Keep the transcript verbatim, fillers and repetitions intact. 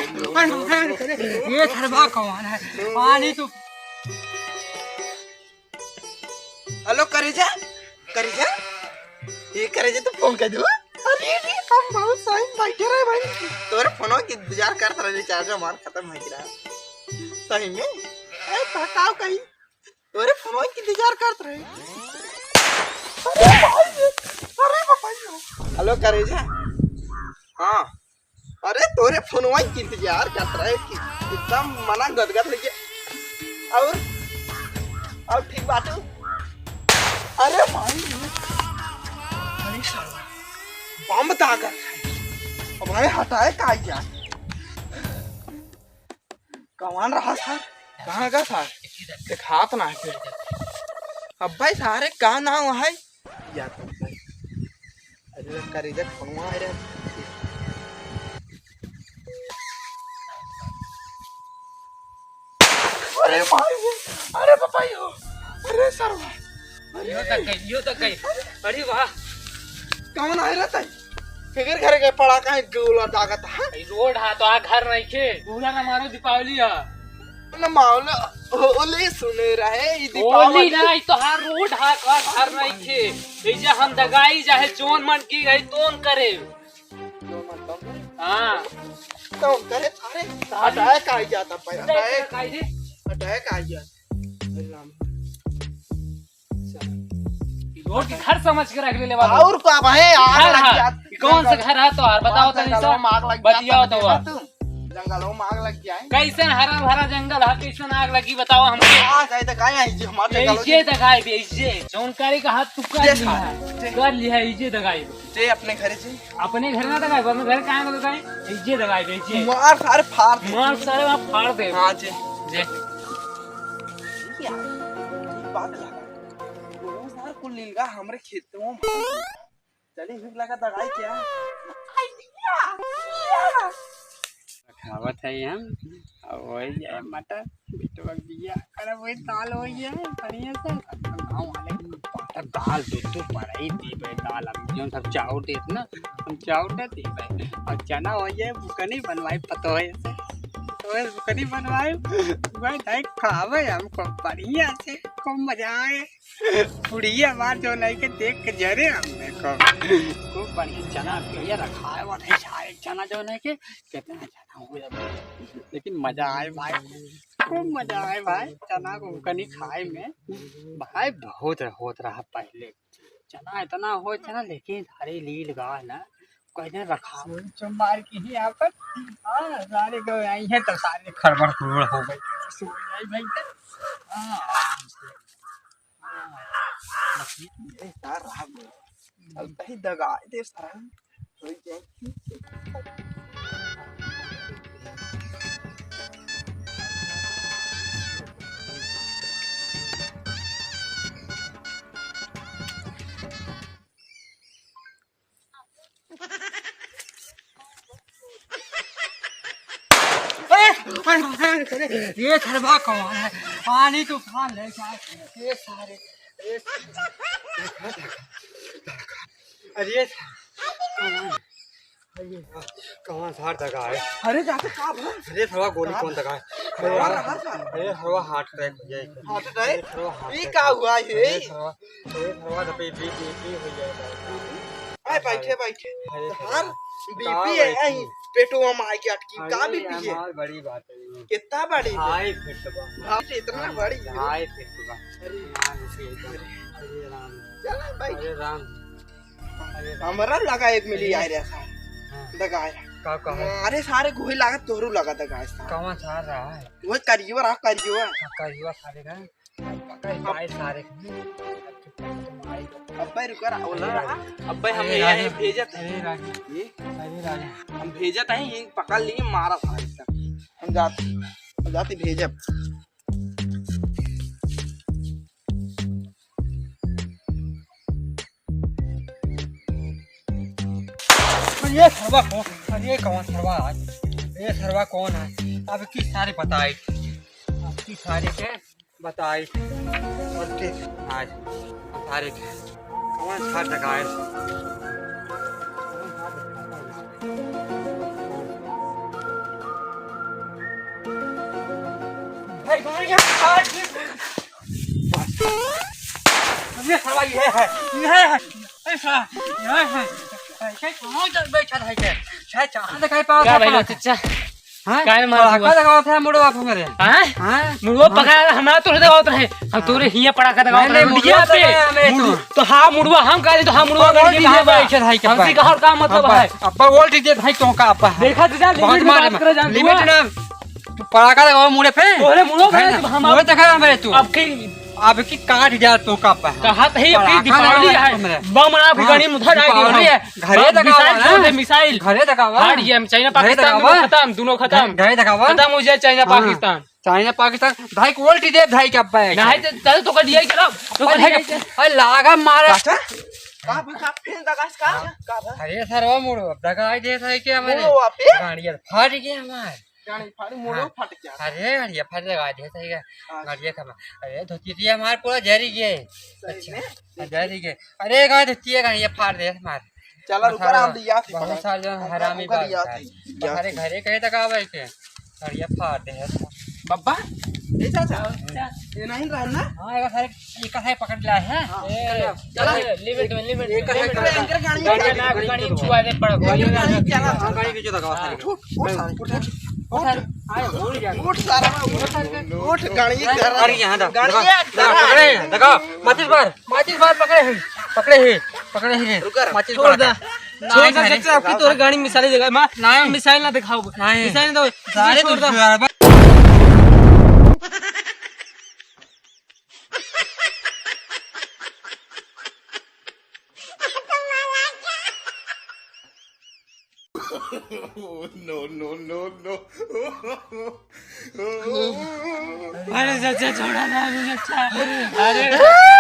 ये सरवा कौन है? पानी तो हेलो करेजा, करेजा, ये करेजा तो फोन कर दो। अरे रे, हम बहुत सही बैठे रहे भाई, तोरे फोनवा के इंतजार करत रहे, रिचार्ज हमार खत्म हो गया सही में। ए, तो का कही, तोरे फोनवा के इंतजार करत रहे। अरे भाई, अरे बाबा। हेलो करेजा, हाँ, अरे तोरे फोनवा के इंतजार करत रहे कि एकदम मना गदगद हो गया। और, और ठीक बात है। अरे भाई, अरे साला, बम दागत है। अब भाई हटाए का यार? कौन रहा सर? कहाँ का सर? दिखात ना है। अब भाई सारे का नाम है? यार तो भाई। अरे करेजा फोनवा आ रहा है। अरे भाई, अरे पापा यो, अरे सरवा, अरे यो तक गई, यो तक गई। अरे वाह, कौन आए रहता है? फिकर करे के पड़ा काहे गोला दागत है? ई रोड हा तो आ घर नहीं खे। पूरा ना मानो दीपावली हा। ना मानो होली सुने रहे, ई होली दीपावली। ना, ई तो हर रोड हा, तो आ घर नहीं खे। ऐसे हम दगाई चाहे जोन मन की गई तोन करे। हाँ। तो करे, अरे, हटाए का ही जाता भाई, हटाए, हटाए का ही जाता। अरे राम। रोड के घर समझ के रख ले, ले वाला। और का भाई, आग घर लग हा। जात। कौन सा घर हा तोहार? बताओ तनी सा। जंगलों में आग लग जात, बतियाओ तो देखा बा। तू? जंगलों में आग लग जाए। कैसन हरा भरा जंगल हा, कैसन आग लगी बताओ हमके। आ जाए तो काहे आई जी हमारे जंगलों ऐसे में? दगाई बे, ऐसे। जौन करे का हाथ तू कर दे लिहा। सारे, दे। कर लिहा, ऐसे दगाई बे। जे अपने घरे जे। अपने घर ना दगाई, अपने घर काहे ना दगाई? इज्जे दगाई बे, इज्जे। मार सारे फाड़ दे। मार सारे वहाँ फाड़ दे। हाँ जे। जे। ये क्या? ये बात लगा। वो सार कुल नीलगा हमरे खेत में मार दे। चली हुक लगा दगाई क्या? खावत है हम। अब वही जाए मटर, बेटवा के बिया करब, वही दाल हो जाए बढ़िया से। अब गाँव वाले के पाटा दाल दे, तू बड़ाई दे भाई दाल, हम जौन सब चाउर देत ना, हम चाउर ना दे भाई। और चना हो जाए, बुकनी बनवाई पतोहे से, पतोहे से बुकनी बनवाई, वही दाई खावे हमको बढ़िया से, खूब मजा आए। बुढ़िया हमार जौन है के देख के जरे हमने को। खूब बढ़िया चना भैया रखा है, वो नहीं खाए चना जौन है के, कितना चना हो गया। लेकिन मजा आए भाई, खूब मजा आए भाई, चना को कनी खाए में। भाई बहुत होत रहा पहले, चना इतना होत रहा, लेकिन सारे लील गा ना, कैसे रखा। सोन चुमार की ही आपन, हाँ, सारे को आई है तो सारे खड़बड़ खुड़बड़ हो गई। सो जाए भाई तो, हाँ, आराम से। ए, सार रहा गो। अब कहीं दगाए दे सार। हो जाए। अरे, अरे, अरे, अरे, ये सरवा कौन है? पानी तूफान ले जाए। ये सारे, ये सारे। अरे, ये सारे। अरे, कहाँ सार दगा है? अरे, जाते का भा? अरे, सरवा गोली कहाँ? कौन दगा है? अरे, सरवा, अरे, सरवा। अरे, सरवा heart attack हो जाए। Heart attack? अरे, सरवा heart ये attack। का हुआ ये? अरे, सरवा, अरे, सरवा तो बी पी, बी पी हो जाएगा। अरे, बैठे, बैठे। अरे, यार, सरवा। बी पी का है, बैठी? आई, पेटवा में आके अटकी। का अरे, बी पी है? हमार बड़ी बात है ये। कितना बड़ी है? ढाई फीट बा। हाँ, इतना बड़ी है। ढाई फीट बा। अरे। मान से एकदम। अरे राम। चला भाई। अरे राम। अरे राम। हमरा लगा एक मिली अरे। आए रहा था। हाँ। दगाए। का कहा? अरे सारे गोही लागत तोहरू लगा दगाए था। कौन सा रहा है? वो करियो रहा, करियो। हाँ, करियो सारे का। पकड़ पाए सारे। अब्बे रुका रहा, बोला रहा। अब्बे हम अरे ये राजू, भेजत है। अरे राजू, ये? अरे राजू। हम भेजत है, ये पकड़ लिए, मारा सारे सब। हम जाते, हम जाते भेजब। ये सरवा कौन? अरे ये कौन सरवा आज? ये सरवा कौन है? अब की सारे बताए। अब की सारे के बताई। और के आज सारे के कौन छा टकाए। ये साला ये है, ये है। ऐसा, ये है। ऐसे कहाँ जा बैठा है के? शायद कहाँ दिखाई पावत है का भाई पड़ाका? चच्चा? हाँ? काहे मारत पड़ाका हुआ? लगावत है मुड़वा पे मेरे। हाँ? हाँ? मुड़वा हाँ? पकड़ा, हमरा तोरे दबावत रहे। हम हाँ। तोरे हियाँ पड़ाका दबावत नहीं, रहे, नहीं, मुड़वा मुड़वा पे। दबावत है, मुड़-, तो हाँ, मुड़वा हम कहली, तो हाँ, मुड़वा अब बोल करके दीजिए कहाँ बा? भाई, अच्छा भाई, के हमसे पास। कहा और का मतलब अब्बा, है? अब्बा बोल दीजिए भाई, तो का अब्बा है? देखा जीजा, बहुत limit में मार बात करे जान, limit तू ना। तू पड़ाका लगावा मुड़े पे। तोहरे मुड़वा पे, हाँ, जब हम मुड़े तक है मेरे तू। अब की अब की काट जा तो का अब्बा है? कहा तो ही, अब की पड़ाका दीपावली लगावा है। हमरे। बम ना, हाँ, गाड़ी में उधर आएगी, दीपावली है। घरे तक आवा missile ना। छोड़ दे, missile। घरे तक आवा। हट गया, हम चाइना घरे तक पाकिस्तान आवा। दोनों खत्म, दोनों खत्म। घरे तक आवा। खत्म हो जाए चाइना हाँ। पाकिस्तान। चाइना पाकिस्तान। भाई को उल्टी दे, भाई के अब्बा है। नहीं तो, तो, तो कर दिया ही खराब। तो कर अरे, दिया ही। अरे लागा मारा। अच्छा? का भा, का फेन दगास का? का भा? अरे सर, वो मुड़ो, अब दगाई देत है कि हमारे मुड़ो आप पे? गाड़ी यार फाट गया हमार। गाड़ी फाड़, मुड़ो हाँ। फाट गया। अरे, गाड़ी फाट दगाई देत है क्या? हाँ। गाड़ी का। अरे, धोती थी हमार पूरा जरी गए। सही अच्छा। में? जरी गए। अरे, गाड़ी धोती है, गाड़ी ये फाड़ दे हमार। चला, रुका, हम लिया थी बहुत पकड़। सारे जो हाँ, हरामी उनका बाल लिया था। थी। लिया अरे, थी। घरे कहे तक आवे के? अरे, ये फाड़ दे है। बब्बा, ए चाचा, हाँ, चाचा। ये नहीं रहा ना? हाँ, एक सारे, एक सारे पकड़ लाए हैं। हाँ, ए, चला। चला। limit में, limit एक में, है, limit में। एंकर गाड़ी गाड़ी में ना, गाड़ी छुआ दे पड़ा। एंकर गाड़ी में चला। हाँ, गाड़ी में जो लगा था। उठ, उठ सारे, उठ, उठ। उठ सारे, उठ। उठ सारे, उठ सारे। उठ सारा, उठ, उठ, उठ, गाड़ी में चला। अरे, यहाँ दे, गाड़ी देखो, में देखो, चला। पकड़े हैं, देखो, माचिस बार, माचिस बार पकड़े हैं, पकड़े हैं, पकड़े हैं, रुका, रुका। माचिस छोड़ बार दे। का। छोड़ दे, नहीं, चाचा, आपकी नहीं। तोरे गाड़ी missile देगा, माँ, नहीं। Missile ना दिखाओ, नहीं। Missile ना दो, सारे छोड़ दे। तो No, no, no, no। अरे चाचा, छोड़ा ना, अरे चाचा। अरे।